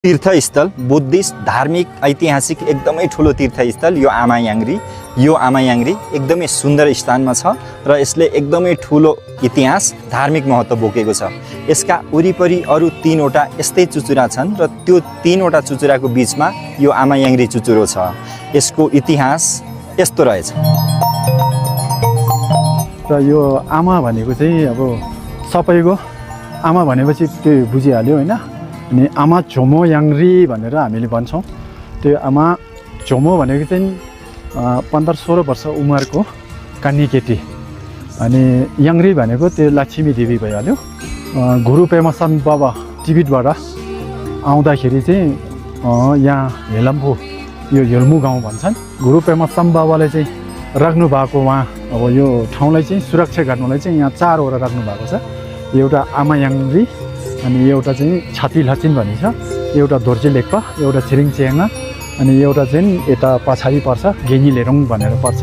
तीर्थस्थल बुद्धिस्ट धार्मिक ऐतिहासिक एकदमै ठुलो तीर्थस्थल यो आमायाङ्ग्री। यो आमायाङ्ग्री एकदमै सुन्दर स्थानमा छ र यसले एकदमै ठुलो इतिहास धार्मिक महत्त्व बोकेको छ। यसका वरिपरि अरू 3वटा यस्तै चुचुरा छन् र त्यो 3वटा चुचुराको बीचमा यो आमायाङ्ग्री चुचुरो छ। यसको इतिहास यस्तो रहेछ। र यो आमा भनेको चाहिँ अब सबैको आमा भनेपछि त्यो बुझिहाल्यो हैन। अनि आमा झोमो याङ्ग्री भनेर हामीले भन्छौँ। त्यो आमा झोमो भनेको चाहिँ 15-16 वर्ष उमेरको कान्नी केटी। अनि याङ्ग्री भनेको त्यो लक्ष्मी देवी भइहाल्यो। गुरु पेमासान बाबा टिबेटबाट आउँदाखेरि चाहिँ यहाँ हेलम्बु यो हेल्मु गाउँ भन्छन्। गुरु पेमासान बाबाले चाहिँ राख्नु भएको उहाँ अब यो ठाउँलाई चाहिँ सुरक्षा गर्नलाई चाहिँ यहाँ 4वटा राख्नु भएको छ। एउटा आमायाङ्ग्री, अनि एउटा चाहिँ छाती लाचिन भनिन्छ, एउटा दोर्जे लेक्पा, एउटा छिरिङ च्याङ्गा, अनि एउटा चाहिँ यता पछाडि पर्छ गेनी लेरोङ भनेर पर्छ।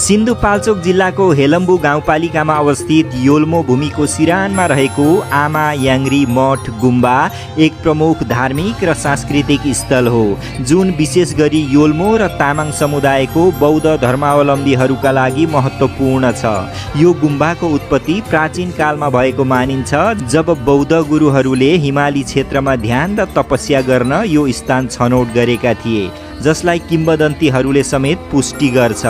सिन्धुपाल्चोक जिल्लाको हेलम्बु गाउँपालिकामा अवस्थित योल्मो भूमिको सिरानमा रहेको आमायाङ्ग्री मठ गुम्बा एक प्रमुख धार्मिक र सांस्कृतिक स्थल हो, जुन विशेष गरी योल्मो र तामाङ समुदायको बौद्ध धर्मावलम्बीहरूका लागि महत्त्वपूर्ण छ। यो गुम्बाको उत्पत्ति प्राचीन कालमा भएको मानिन्छ, जब बौद्ध गुरुहरूले हिमाली क्षेत्रमा ध्यान र तपस्या गर्न यो स्थान छनौट गरेका थिए, जसलाई किम्वदन्तीहरूले समेत पुष्टि गर्छ।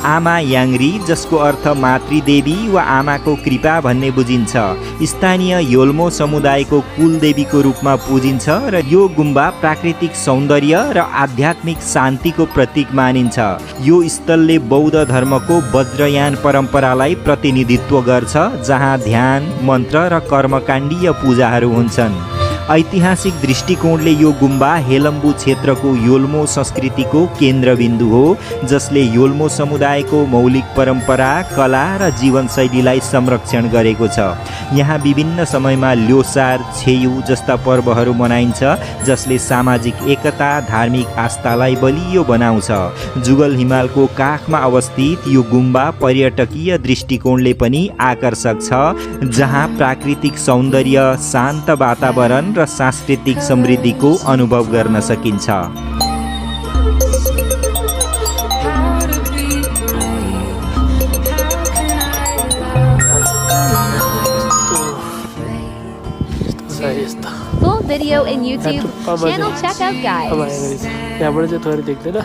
आमायाङ्ग्री, जसको अर्थ मातृदेवी वा आमाको कृपा भन्ने बुझिन्छ, स्थानीय योल्मो समुदायको कुलदेवीको रूपमा पूजिन्छ र यो गुम्बा प्राकृतिक सौन्दर्य र आध्यात्मिक शान्तिको प्रतीक मानिन्छ। यो स्थलले बौद्ध धर्मको वज्रयान परम्परालाई प्रतिनिधित्व गर्छ, जहाँ ध्यान, मन्त्र र कर्मकाण्डीय पूजाहरू हुन्छन्। ऐतिहासिक दृष्टिकोणले यो गुम्बा हेलम्बु क्षेत्रको योल्मो संस्कृतिको केन्द्रबिन्दु हो, जसले योल्मो समुदायको मौलिक परम्परा, कला र जीवनशैलीलाई संरक्षण गरेको छ। यहाँ विभिन्न समयमा ल्योसार, छेयु जस्ता पर्वहरू मनाइन्छ, जसले सामाजिक एकता, धार्मिक आस्थालाई बलियो बनाउँछ। जुगल हिमालको काखमा अवस्थित यो गुम्बा पर्यटकीय दृष्टिकोणले पनि आकर्षक छ, जहाँ प्राकृतिक सौन्दर्य, शान्त वातावरण र सांस्कृतिक समृद्धिको अनुभव गर्न सकिन्छ। Full video in YouTube channel, check out guys. यहाँबाट चाहिँ थोरै देख्दैन।